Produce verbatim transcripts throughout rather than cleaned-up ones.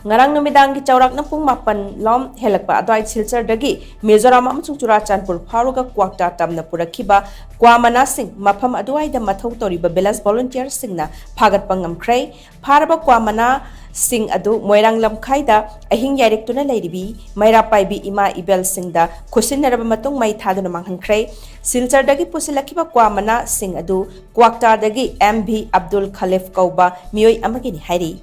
ꯉꯔꯥꯡ ꯅꯨꯃꯤꯗꯥꯡꯒꯤ ꯆꯥꯎꯔꯥꯛꯅ ꯄꯨꯡ ꯃꯥꯄꯟ ꯂꯣꯝ ꯍꯦꯜꯂꯛꯄ ꯑꯗꯨꯋꯥꯏ ꯁꯤꯜꯆꯔꯗꯒꯤ ꯃꯤꯖꯣꯔꯥꯝ ꯑꯃꯁꯨꯡ ꯆꯨꯔꯥꯆꯥꯟꯄꯨꯔ ꯐꯥꯎꯔꯒ ꯀ꯭ꯋꯥꯛꯇꯥ ꯇꯝꯅ ꯄꯨꯔꯛꯈꯤꯕ ꯀ꯭ꯋꯥ ꯃꯅꯥꯁꯤꯡ ꯃꯐꯝ ꯑꯗꯨꯋꯥꯏꯗ ꯃꯊꯧ ꯇꯧꯔꯤꯕ village volunteerꯁꯤꯡꯅ ꯐꯥꯒꯠꯄ ꯉꯝꯈ꯭ꯔꯦ꯫ ꯐꯥꯔꯕ ꯀ꯭ꯋꯥ ꯃꯅꯥꯁꯤꯡ ꯑꯗꯨ ꯃꯣꯏꯔꯥꯡ ꯂꯝꯈꯥꯏꯗ ꯑꯍꯤꯡ ꯌꯥꯏꯔꯦꯛꯇꯨꯅ ꯂꯩꯔꯤꯕꯤ ꯃꯩꯔꯥ ꯄꯥꯏꯕꯤ ꯏꯃꯥ ꯏꯕꯦꯜꯁꯤꯡꯗ ꯈꯨꯠꯁꯤꯟꯅꯔꯕ ꯃꯇꯨꯡ ꯃꯩ ꯊꯥꯗꯨꯅ ꯃꯥꯡꯍꯟꯈ꯭ꯔꯦ꯫ ꯁꯤꯜꯆꯔꯗꯒꯤ ꯄꯨꯁꯤꯜꯂꯛꯈꯤꯕ ꯀ꯭ꯋꯥ ꯃꯅꯥꯁꯤꯡ ꯑꯗꯨ ꯀ꯭ꯋꯥꯛꯇꯥꯗꯒꯤ ꯑꯦꯝ ꯚꯤ ꯑꯕꯗꯨꯜ ꯈꯂꯤꯐ ꯀꯧꯕ ꯃꯤꯑꯣꯏ ꯑꯃꯒꯤꯅꯤ ꯍꯥꯏꯔꯤ꯫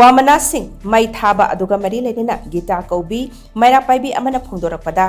ꯀ꯭ꯋꯥ ꯃꯅꯥꯁꯤꯡ ꯃꯩ ꯊꯥꯕ ꯑꯗꯨꯒ ꯃꯔꯤ ꯂꯩꯅꯅ ꯒꯤꯇꯥ ꯀꯧꯕꯤ ꯃꯩꯔꯥ ꯄꯥꯏꯕꯤ ꯑꯃꯅ ꯐꯣꯡꯗꯣꯔꯛꯄꯗ,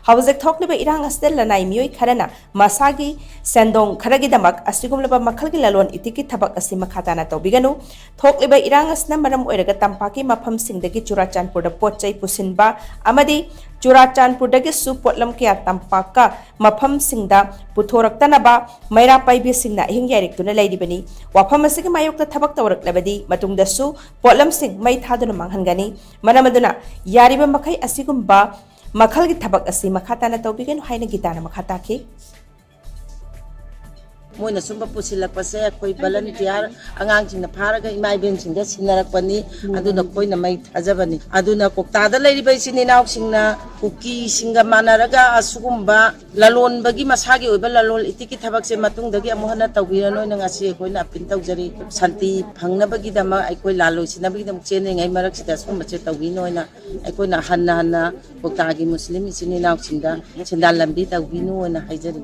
ꯍꯧꯖꯤꯛ ꯊꯣꯛꯂꯤꯕ ꯏꯔꯥꯡ ꯑꯁꯤꯗ ꯂꯅꯥꯏ ꯃꯤꯑꯣꯏ ꯈꯔꯅ ꯃꯁꯥꯒꯤ ꯁꯦꯟꯗꯣꯡ ꯈꯔꯒꯤꯗꯃꯛ ꯑꯁꯤꯒꯨꯝꯂꯕ ꯃꯈꯜꯒꯤ ꯂꯂꯣꯟ ꯏꯇꯤꯛꯀꯤ ꯊꯕꯛ ꯑꯁꯤ ꯃꯈꯥ ꯇꯥꯅ ꯇꯧꯕꯤꯒꯅꯨ꯫ ꯊꯣꯛꯂꯤꯕ ꯏꯔꯥꯡ ꯑꯁꯤꯅ ꯃꯔꯝ ꯑꯣꯏꯔꯒ ꯇꯝꯄꯥꯛꯀꯤ ꯃꯐꯝꯁꯤꯡꯗꯒꯤ ꯆꯨꯔꯥꯆꯥꯟꯄꯨꯔꯗ ꯄꯣꯠ ꯆꯩ ꯄꯨꯁꯤꯟꯕ ꯑꯃꯗꯤ ꯆꯨꯔꯥꯆꯥꯟꯄꯨꯔꯗꯒꯤꯁꯨ ꯄꯣꯠꯂꯝ ꯀꯌꯥ ꯇꯝꯄꯥꯛꯀ ꯃꯐꯝꯁꯤꯡꯗ ꯄꯨꯊꯣꯔꯛꯇꯅꯕ ꯃꯩꯔꯥ ꯄꯥꯏꯕꯤꯁꯤꯡꯅ ꯑꯍꯤꯡ ꯌꯥꯏꯔꯦꯛꯇꯨꯅ ꯂꯩꯔꯤꯕꯅꯤ꯫ ꯋꯥꯐꯝ ꯑꯁꯤꯒꯤ ꯃꯥꯌꯣꯛꯇ ꯊꯕꯛ ꯇꯧꯔꯛꯂꯕꯗꯤ ꯃꯇꯨꯡꯗꯁꯨ ꯄꯣꯠꯂꯝꯁꯤꯡ ꯃꯩ ꯊꯥꯗꯨꯅ ꯃꯥꯡꯍꯟꯒꯅꯤ꯫ ꯃꯔꯝ ꯑꯗꯨꯅ ꯌꯥꯔꯤꯕ ꯃꯈꯩ ꯑꯁꯤꯒꯨꯝꯕ ꯃꯈꯜꯒꯤ ꯊꯕꯛ ꯑꯁꯤ ꯃꯈꯥ ꯇꯥꯅ ꯇꯧꯕꯤꯒꯅꯨ ꯍꯥꯏꯅ ꯒꯤꯇꯥꯅ ꯃꯈꯥ ꯇꯥꯈꯤ꯫ ꯃꯣꯏꯅ ꯁꯨꯝꯕ ꯄꯨꯁꯤꯜꯂꯛꯄꯁꯦ ꯑꯩꯈꯣꯏ volunteer ꯑꯉꯥꯡꯁꯤꯡꯅ ꯐꯥꯔꯒ ꯏꯃꯥ ꯏꯕꯦꯟꯁꯤꯡꯗ ꯁꯤꯟꯅꯔꯛꯄꯅꯤ꯫ ꯑꯗꯨꯅ ꯑꯩꯈꯣꯏꯅ ꯃꯩ ꯊꯥꯖꯕꯅꯤ꯫ ꯑꯗꯨꯅ ꯀꯣꯛꯇꯥꯗ ꯂꯩꯔꯤꯕ ꯏꯆꯤꯟ ꯏꯅꯥꯎꯁꯤꯡꯅ ꯀꯨꯀꯤꯁꯤꯡꯒ ꯃꯥꯟꯅꯔꯒ ꯑꯁꯤꯒꯨꯝꯕ ꯂꯂꯣꯟꯕꯒꯤ ꯃꯁꯥꯒꯤ ꯑꯣꯏꯕ ꯂꯂꯣꯟ ꯏꯇꯤꯛꯀꯤ ꯊꯕꯛꯁꯦ ꯃꯇꯨꯡꯗꯒꯤ ꯑꯃꯨꯛ ꯍꯟꯅ ꯇꯧꯕꯤꯔꯅꯨ ꯍꯥꯏꯅ ꯉꯁꯤ ꯑꯩꯈꯣꯏꯅ appeal ꯇꯧꯖꯔꯤ꯫ ꯁꯥꯟꯇꯤ ꯐꯪꯅꯕꯒꯤꯗꯃꯛ, ꯑꯩꯈꯣꯏ ꯂꯥꯜꯂꯣꯏꯁꯤꯟꯅꯕꯒꯤꯗꯃꯛ ꯆꯦꯟꯅꯔꯤꯉꯩ ꯃꯔꯛꯁꯤꯗ ꯑꯁꯤꯒꯨꯝꯕꯁꯦ ꯇꯧꯕꯤꯅꯨ ꯍꯥꯏꯅ ꯑꯩꯈꯣꯏꯅ ꯍꯟꯅ ꯍꯟꯅ ꯀꯣꯛꯇꯥꯒꯤ ꯃꯨꯁꯂꯤꯝ ꯏꯆꯤꯟ ꯏꯅꯥꯎꯁꯤꯡꯗ ꯁꯦꯟꯗꯥꯟ ꯂꯝꯕꯤ ꯇꯧꯕꯤꯅꯨ ꯍꯥꯏꯅ ꯍꯥꯏꯖꯔꯤ꯫